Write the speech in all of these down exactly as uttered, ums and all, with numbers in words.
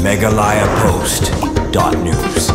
Meghalaya Post dot news.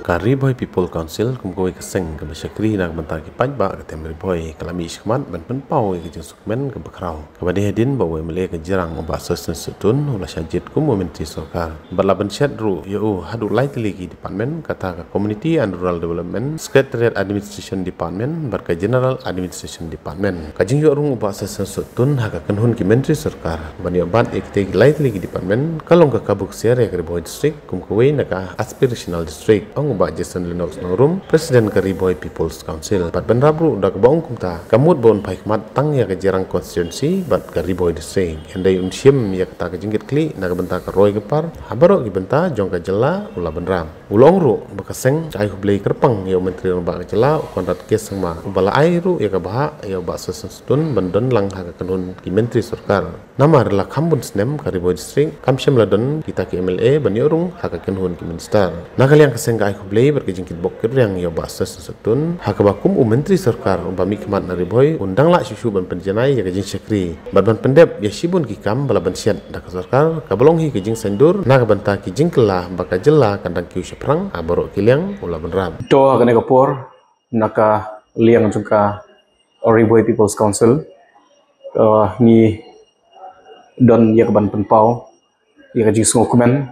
Ka Ri Bhoi People Council kum kawei ka seng kaba shakri na ka bynta ki paidbah ka them Ri Bhoi ka la mih shakhmat ban pynpaw ïa ka jingsngewkmen kaba khraw, kaba dei hadien ba u M L A ka Jirang u Bah Sosthenes Sohtun u la shah jied kum u Myntri Sorkar bad la pynshet ruh ïa u haduh lai tylli ki department, kata ka Community and Rural Development, Secretariat Administration Department bad ka General Administration Department. Ka jingïoh rung u Bah Sosthenes Sohtun ha ka kynhun ki Myntri Sorkar ban ïoh bat ïa kitei ki lai tylli ki department ka long ka kabu ksiar ïa ka Ri Bhoi District kum kawei na ka aspirational district, ong u Bah Jason Lennox Nongrum, President ka Ri Bhoi People's Council. Bad bynrap ruh da kaba ong kumta, ka mut ba un phai khmat tang ïa ka Jirang constituency bad ka Ri Bhoi District, hynrei un shim ïa kata ka jingkitkhlieh na ka bynta ka roi ka par ha baroh ki bynta jong ka jylla, u la bynrap. U la ong ruh ba ka seng ka ai khublei kyrpang ïa u Myntri Rangbah ka jylla u Conrad K Sangma, uba la ai ruh ïa ka bhah ïa u Bah Sosthenes Sohtun ban don lang ha ka kynhun ki Myntri Sorkar. Namar la kham bun snem ka Ri Bhoi District kam shym la don kita ki M L A ban ïoh rung ha ka kynhun ki Minister. Na ka liang ka seng ka ai khublei bad ka jingkitbok kitrwiang ïa u Bah Sosthenes Sohtun, ha kaba kum u Myntri Sorkar uba mih khmat na Ri Bhoi un dang lah shuh shuh ban pynjanai ïa ka jingshakri bad ban pyndep ïa shibun ki kam ba la pynshet da ka sorkar, kaba long hi ka jingsaindur na ka bynta ki jingkylla ba ka jylla kan dang kiew shaphrang ha baroh ki liang, u la bynrap. To ha kane ka por, na ka liang jong ka Ri Bhoi People's Council, uh, ngi don ïa ka ban pynpaw ïa ka jingsngewkmen,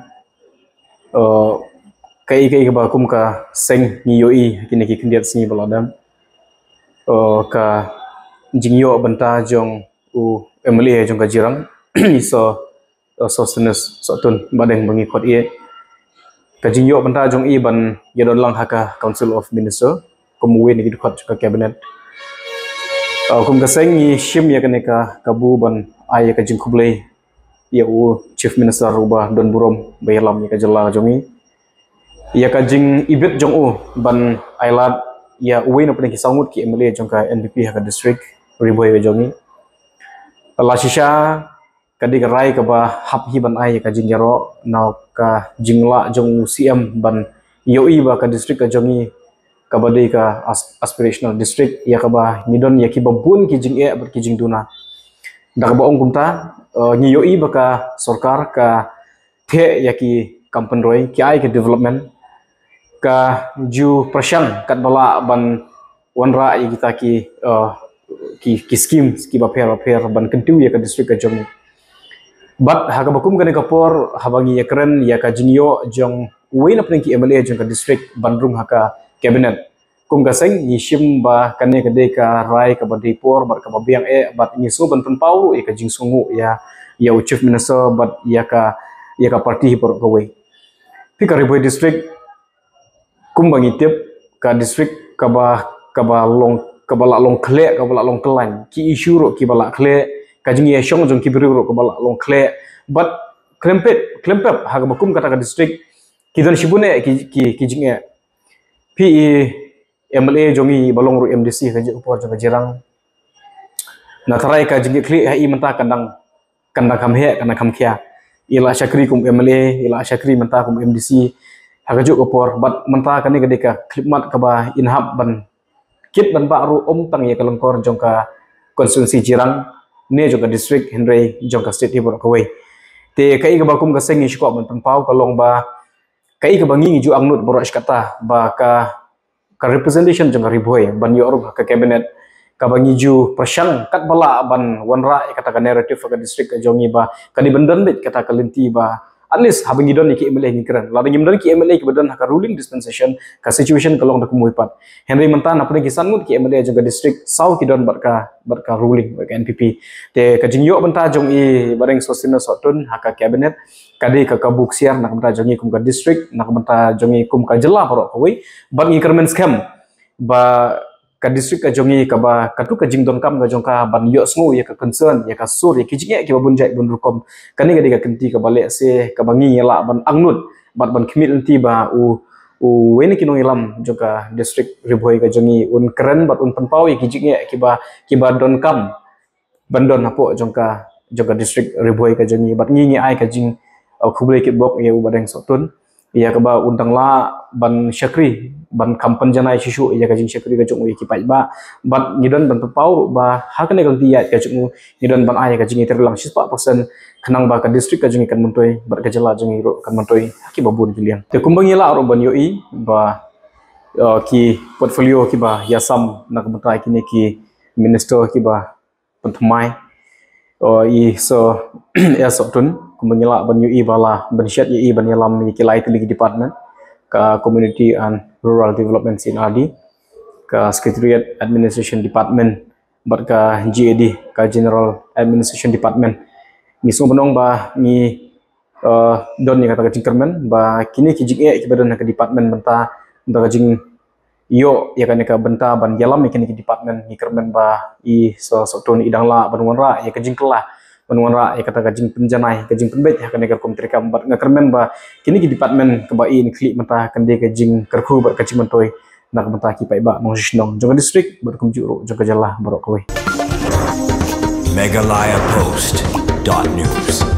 uh, kaei kaei kaba kum ka seng ngi ïohi ha kine ki khyndiat sngi ba la dep, uh, ka jingïoh bynta jong u M L A jong ka Jirang, i Sir, uh, Sosthenes Sohtun, ba dang ba ngi khot ïa ka jingïoh bynta jong i ban ïa don lang ha ka Council of Minister kum uwei na ki dkhot jong ka Cabinet. Uh, kum ka seng ngi shim ïa kane ka kabu ban ai ïa ka jingkhublei ïa u Chief Minister uba don burom ba ïalam ïa ka jylla jong ngi, ïa ka jingibit jong u ban ai lad ïa uwei na pdeng ki saw ngut ki M L A jong ka N P P ha ka district Ri Bhoi ka jong ngi. La shisha ka dei ka rai kaba hap hi ban ai ïa ka jingïaroh na ka jinglah jong u C M ban ïohi ba ka district ka jong ngi kaba dei ka as-, aspirational district, ïa kaba ngi don ïa kiba bun ki jingeh bad ki jingduna. Da kaba ong kumta, uh, ngi ïohi ba ka sorkar ka theh ïa ki kam pynroi, ki ai ki development, ka ju pyrshang katba lah ban wanrah ïa kita ki, uh, ki, ki schemes kiba pher bapher ban kyntiew ïa ka district ka jong ngi. Bad ha kaba kum kane ka por, haba ngi ïakren ïa ka jingïoh jong uwei na pdeng ki M L A jong ka district ban rung ha ka Cabinet, kum ka seng ngi shim ba kane ka dei ka rai kaba dei por bad kaba biang eh, bad ngi sngew ban pynpaw ruh ïa ka jingsngewnguh ïa, ïa u Chief Minister bad ïa ka, ïa ka party hi baroh kawei. Phi, ka Ri Bhoi District, kumba ngi tip, ka district kaba, kaba long, kaba la long khleh, kaba la long khlaiñ. Ki issue ruh kiba la khleh, ka jingïashong jong ki briew ruh kaba la long khleh. Bad khlem pep, khlem pep ha kaba kum kata ka district, ki don shibun eh ki, ki, ki jingeh. Phi, i M L A jong ngi ba long ruh M D C ha kajuh ka por jong ka Jirang, na tharai ka jingkitkhlieh ha i mynta kan dang, kan dang kham heh, kan dang kham khia. I la shakri kum M L A, i la shakri mynta kum M D C ha kajuh ka por, bad mynta kane ka dei ka khyllipmat kaba in hap ban kit ban bah ruh, ym tang ïa ka lyngkor jong ka constituency Jirang ne jong ka district, hynrei jong ka state hi baroh kawei. Te kaei kaba kum ka seng ngi shu kwah ban pynpaw ka long ba kaei kaba ngi, ngi ju angnud baroh shi katta ba ka, ka representation jong ka Ri Bhoi ban ïoh rung ha ka Cabinet, kaba ngi ju pyrshang katba lah ban wanrah ïa kata ka narrative ha ka district ka jong ngi ba ka dei ban don beit kata ka lynti ba at least haba ngi don ïa ki M L A ngi kren. Lada ngim don ki M L A kiba don ha ka ruling dispensation, ka situation ka long da kumwei pat. Hynrei mynta na pdeng ki san ngut ki M L A jong ka district, saw ki don bad ka, bad ka ruling, bad ka N P P. Te ka jingïoh bynta jong i Bah Deng Sosthenes Sohtun ha ka Cabinet ka dei ka kabu ksiar na ka bynta jong ngi kum ka district, na ka bynta jong ngi kum ka jylla baroh kawei. Bad ngi kyrmen skhem ba ka district ka jong ngi kaba, katto ka jingdonkam ka jong ka ban ïohsngew ïa ka concern, ïa ka sur, ïa ki jingeh kiba bun jait bun rukom, kane ka dei ka kynti kaba lehse kaba ngi lah ban angnud bad ban khmih lynti ba u, uwei na ki nongïalam jong ka district Ri Bhoi ka jong ngi un kren bad un pynpaw ïa ki jingeh kiba, kiba donkam ban don hapoh jong ka, jong ka district Ri Bhoi ka jong ngi. Bad ngi, ngi ai ka jing, uh, khublei kitbok ïa u Bah Deng Sohtun ïa kaba un dang lah ban shakri ban kham pynjanai shuh shuh ïa ka jingshakri ka jong u ïa ki paidbah. Bad ngi don ban pynpaw ruh ba ha kane ka lynti ïaid ka jong u ngi don ban ai ïa ka jingïatreilang shispah percent khnang ba ka district ka jong ngi kan myntoi bad ka jylla jong ngi ruh kan myntoi ha kiba bun ki liang. Te kumba ngi lah ruh ban ïohi ba, uh, ki portfolio kiba ïasam na ka bynta kine ki minister kiba pynthymmai, uh, i Sir S Sohtun, kumba ngi lah ban ïohi ba la ban shet ïa i ban ïalam ïa ki lai tylli ki department, ka Community and Rural Development, C and R D, ka Secretariat Administration Department bad ka G A D, ka General Administration Department. Ngi sngewbha ban ong ba ngi, uh, don ïa kata ka jingkyrmen ba kine ki jingeh kiba don ha ka department mynta, da ka jing ïoh ïa kane ka bynta ban ïalam ïa kine ki department, ngi kyrmen ba i Sir Sohtun i dang lah ban wanrah ïa ka jingkylla, ban wanrah ïa kata ka jingpynjanai, ka jingpynbeit ha kane ka rukom treikam. Bad nga kyrmen ba kine ki department kaba i ngi khlieh mynta kan dei ka jingkyrkhu bad ka jingmyntoi na ka bynta ki paidbah nongshong shnong jong ka district bad kumjuh ruh jong ka jylla baroh kawei. Meghalaya Post dot news.